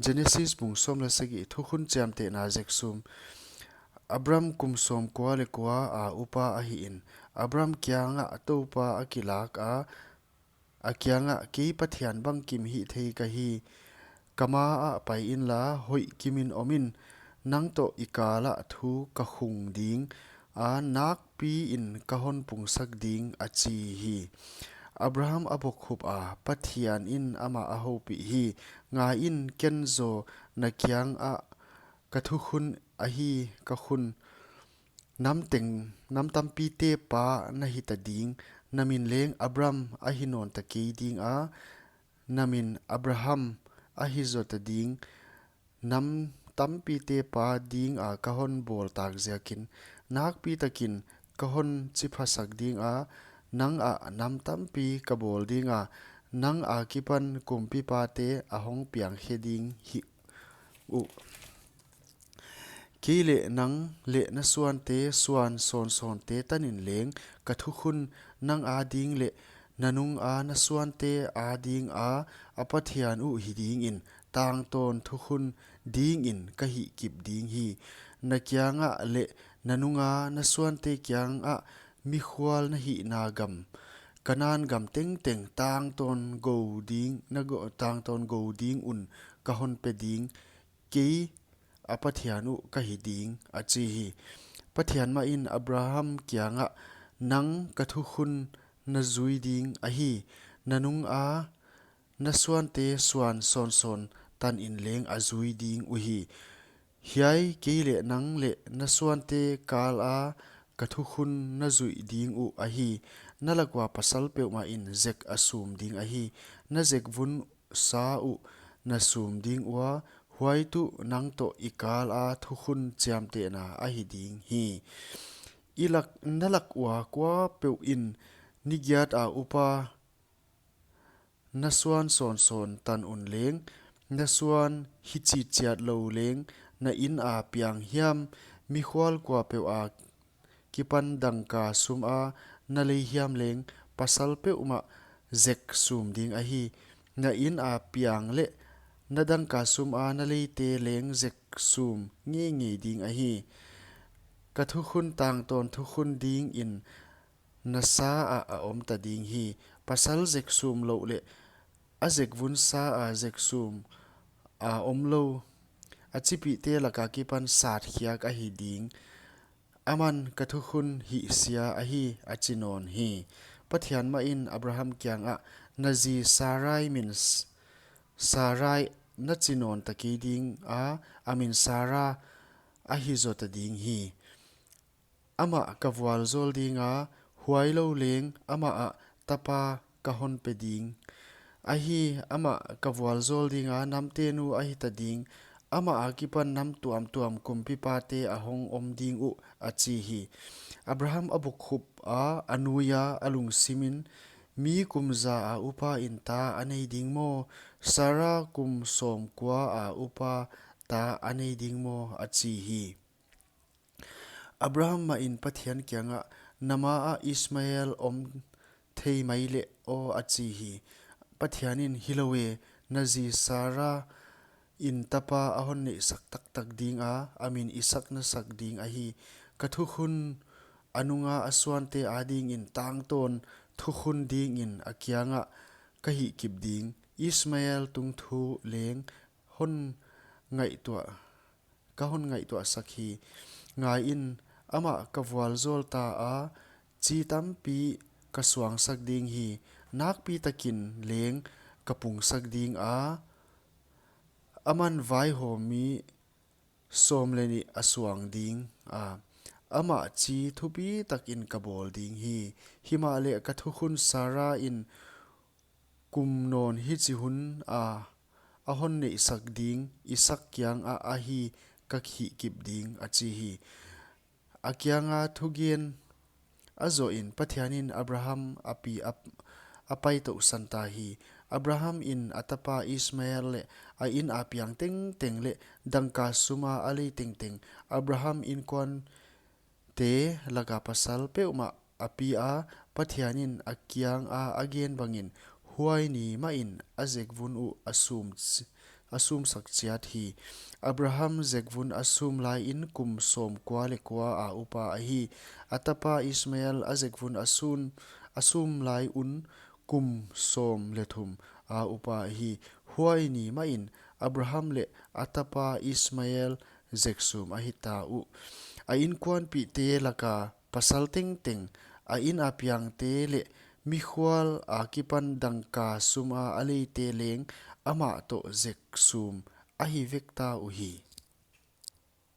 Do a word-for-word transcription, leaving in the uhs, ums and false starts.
Genesis bung sawm leh sagih. Thukhun chiamtehna zek sum. Abram kum sawmkua leh kua a upa ahihin, Abram kiangah Toupa a kilak a, a kiangah, Kei Pathian bangkim hihthei ka hi, ka maah pai inla, hoih kimin om in, nang toh i kalah thu ka khung ding a, nakpiin ka hon pungsak ding, a chi hi. Abraham a bokkhup a, Pathian in amah a houpih hi. Ngai in, ken zaw na kiangah ka thukhun ahi, ka khun nam teng, nam tampite pa na hita ding, na min leng Abram ahi nawn ta kei ding a, na min Abraham ahi zota ding, nam tampite pa dinga ka hon bawl tak ziakin, nakpi takin ka hon chiphasak ding a, nang ah nam tampi ka bawl ding a, nang akipan kumpipate a hong piang khe ding hi uh. Kei leh nang leh na suante suan sawnsawnte tanin leng ka thukhun nang ading leh na nunga na suante adinga a Pathian uh hi dingin tangtawn thukhun dingin ka hihkip ding hi. Na kiangah leh na nunga na suante kiangah mikhual na hihna gam, Kanan gam tengteng tangtawn gou ding, na gou, tangtawn gou ding un ka hon pe ding, kei a Pathian uh ka hi ding, a chi hi. Pathian mahin Abraham kiangah, Nang ka thukhun na zui ding ahi, na nunga na suante suan sawnsawn tanin leng a zui ding uhi. Hiai kei leh nang leh na suante kala ka thukhun na zuih ding uh ahi. Na lak ua pasal peuhmah in zek a sum ding ahi. Na zek vun sa uh na sum ding ua, huai tuh nang toh i kala thukhun chiamtehna ahi ding hi. I lak, na lak ua kuapeuh in ni giat a upa na suan sawnsawn tan un leng, na suan hichi chiat lou leng, na inn a piang hiam, mikhual kuapeuh a kipan dangka sum a na lei hiam leng, pasal peuhmah zek sum ding ahi. Na inn a piang leh na dangka sum a na leite leng zek sum ngeingei ding ahi. Ka thukhun tangtawn thukhun dingin na sa ah a om ta ding hi. Pasal zek sum louh leh a zek vun sa a zek sum a om lou, a chipihte laka kipan sat khiak ahi ding. Aman ka thukhun hihsia ahi, a chi nawn hi. Pathian mahin Abraham kiangah, Na zi Sarai min S-, Sarai na chi nawn ta kei ding a, a min Sara ahi zota ding hi. Amah ka vualzawl ding a, huailou leng amah ah tapa ka hon pe ding. Ahi, amah ka vualzawl ding a, namte nu ahi ta ding. Amah akipan nam tuamtuam kumpipate a hong om ding uh, a chi hi. Abraham a bokkhup a, a nui a, a lungsimin, Mi kum za a upa in ta a nei ding maw? Sara kum sawmkua a upa ta a nei ding maw? A chi hi. Abraham mahin Pathian kiangah, Na ma ah Ismael om thei mai leh aw, a chi hi. Pathian in, Hilou e, na zi Sara in tapa a hon neihsak taktak ding a, a min Isak na sak ding ahi. Ka thukhun a nunga a suante adingin tangtawn thukhun dingin a kiangah ka hihkip ding. Ismael tungthu leng hon ngaihtuah, ka hon ngaihtuahsak hi. Ngai in, amah ka vualzawl ta a, chi tampi ka suangsak ding hi. Nakpi takin leng ka pungsak ding a, aman vaihawm mi sawm leh nih a suang ding a, amah chi thupi takin ka bawl ding hi. Himahleh ka thukhun Sara in kum nawn hichi hun a a hon neihsak ding Isak kiangah ahi ka hihkip ding, a chi hi. A kianga thugen a zohin Pathian in Abraham a pi a, a pai touhsan ta hi. Abraham in a tapa Ismael leh a inn a piang tengteng leh dangka suma a lei tengteng, Abraham inkuante laka pasal peuhmah a pi a, Pathian in a kianga a gen bangin, huai ni mahin a zekvun uh a sum ch-, a sumsak chiat hi. Abraham zekvun a sum laiin kum sawmkua leh kua a upa ahi. A tapa Ismael a zekvun a sum, a sum lai un kum sawm leh thum a upa ahi. Huai ni mahin Abraham leh a tapa Ismael zek sum a hita uh. A inkuanpihte laka pasal tengteng, a in a piangte leh mikhual a kipan dangka suma a leite leng amah toh zek sum ahi vekta uhi.